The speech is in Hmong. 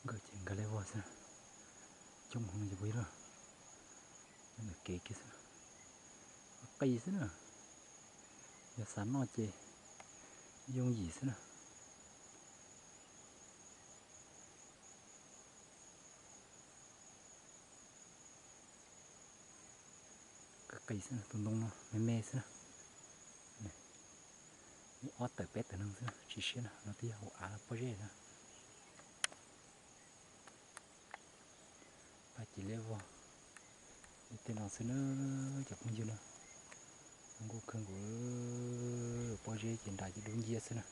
Nkawd ces nkag liab vog xwb na. Coob heev li ces puas yog na. Nyob ntawm kev kiag xwb na. Qis xwb na. Yog xav noj ces yooj yim xwb na. Qis qis xwb na, tus ntoo no me me xwb na. Muaj ob tawm peb tawm neeg xwb na, tsis siab na, no twb yog hauv av pob zeb na. Paj ces liab vog li tej no xwb na, cov phooj ywg na. Zoo nkauj kawg nkaus, pob zeb ces nrad ces dub nciab xwb na.